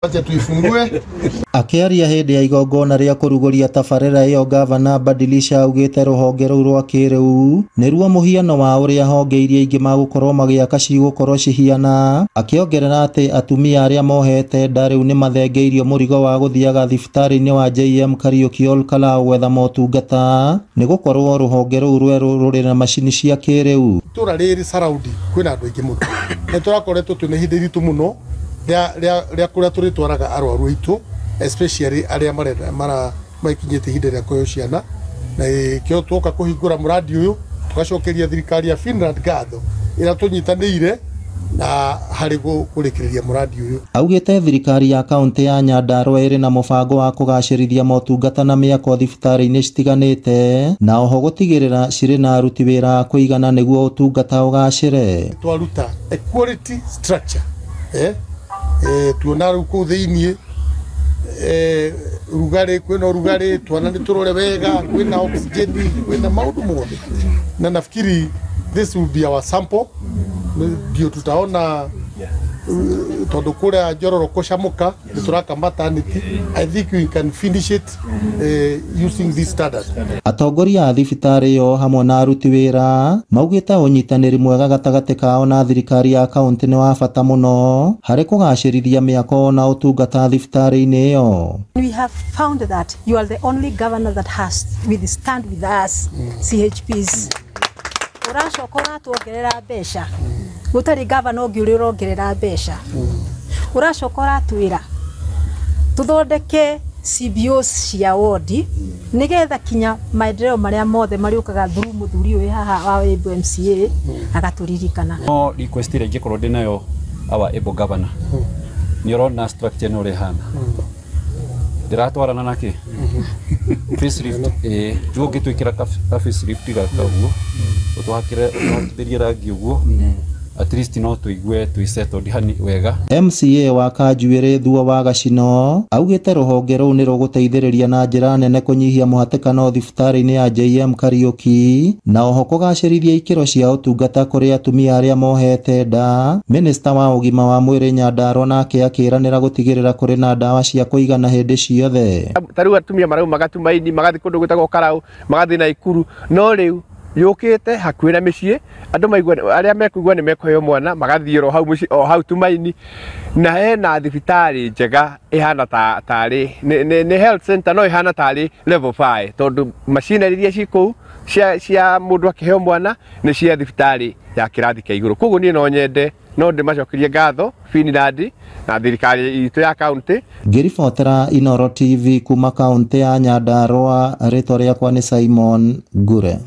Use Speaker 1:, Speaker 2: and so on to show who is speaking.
Speaker 1: Acha tuifungue.
Speaker 2: Akĩaria hĩndĩ ya igongona rĩa kũrugũria tabarĩra ĩyo, Gavana Badilisha augĩte rũhonge rũu rwa kĩrĩu nĩruo mũhiano wa ũrĩa honge iria ingĩ magũkorwo magĩaka cigũkorwo cihiana, akĩongerera atĩ atumia arĩa mohete nda rĩu nĩmathengeirio mũrigo wa gũthiaga thibitarĩ-inĩ wa JM Kariuki Ol Kalou gwetha motungata nĩgũkorwo rũhonge rũu rwerũ rũrĩ na macini cia kĩrĩu.
Speaker 1: Itũra rĩrĩ surrounding kwĩna andũ aingĩ mũno, nĩ tũrakoretwo twĩna ihinda iritũ mũno rĩa kũrĩa tũrĩtwaraga arwaru aitũ, especially arĩa marenda mara maikinyĩte ihinda rĩa kũheo ciana, na kĩo tuoka kũhingũra mũradi ũyũ tũgacokeria thirikari ya Finland ngatho ĩrĩa tũnyitanĩire na harĩ kũrĩkĩrĩria mũradi ũyũ.
Speaker 2: Augĩte thirikari ya kaunti ya Nyandarua ĩrĩ na mũbango wa kũgacĩrithia motungata na mĩako thibitarĩ-inĩ citiganĩte na oho gũtigĩrĩra cirĩ na aruti wĩra a kũigana nĩguo ũtungata ũgacĩre.
Speaker 1: Twaruta a quality structure, tuona rĩu kũu thĩiniĩ, rugarĩ, kwĩna ũrugarĩ, twana nĩ tũrore wega, kwĩna oxygen, kwĩna maũndũ mothe, na nafikiri this will be our sample, ndio tutaona tondu kuria Njororo kucamuka nĩ tũraka maternity. I think we can finish it using this standard.
Speaker 2: Atongoria a thibitarĩ ĩyo hamwe na aruti wĩra maugĩte ũnyitanĩri mwega gatagatĩ kao na thirikari ya kaunti nĩ wa bata mũno harĩ kũgacĩrithia mĩako na ũtungata thibitarĩ-inĩ ĩyo.
Speaker 3: We have found that you are the only governor that has withstand with us CHPs. Ũracoka ũratuongerera mbeca, gũtarĩ gavana ũngĩ ũrĩa ũrongerera mbeca. Ũracoka ũratwĩra tũthondeke CBOs cia wodi nĩgetha kinya maendeleo marĩa mothe marĩũkaga through mũthuri ũyũ haha wa able MCA agatũririkana.
Speaker 4: No request ĩrĩa ingĩkorwo ndĩ nayo our able governor, nĩ ũrona structure ĩno ũrĩa ĩhana, ndĩratwarana na kĩ facelift, rĩu ũngĩtwĩkĩra ka facelift gaka ũguo, ũtũhakĩre ũtũhakithĩrie rangi ũguo, at least no tũigue twĩ settled hani wega.
Speaker 2: MCA wa Kanjuĩrĩ Thua wa Gacino augĩte rũhonge rũu nĩ rũgũteithĩrĩria na njĩra nene kũnyihia mũhatĩkano thibitarĩ-inĩ ya JM Kariuki na oho kũgacĩrithia ikĩro cia ũtungata kũrĩ atumia arĩa mohete nda. Minista wa ũgima wa mwĩrĩ Nyandarua nake akĩranĩra gũtigĩrĩra kũrĩ na ndawa cia kũigana hĩndĩ ciothe.
Speaker 5: Ta rĩu atumia marauma Gatumaini magathiĩ kũndũ gwĩtagwo Karau, magathiĩ Naikuru, no rĩu yũkĩte hakuhĩ na mĩciĩ, andũ maigua arĩa mekũigua nĩ mekũheo mwana magathiĩ oro hau mũciĩ, o hau Tumaini, na hena thibitarĩ njega ĩhana ta tarĩ nĩ health center, no ĩhana tarĩ level 5 tondũ machinery iria ci kũu cia mũndũ akĩheo mwana nĩ cia thibitarĩ ya kĩrathi kĩa igũrũ. Koguo niĩ no nyende no ndĩmacokerie ngatho Finland na thirikari itũ ya kaunti.
Speaker 2: Ngĩribotera Inooro TV kuma kaunti ya Nyandarua, rĩtwa rĩakwa nĩ Simon Ngure.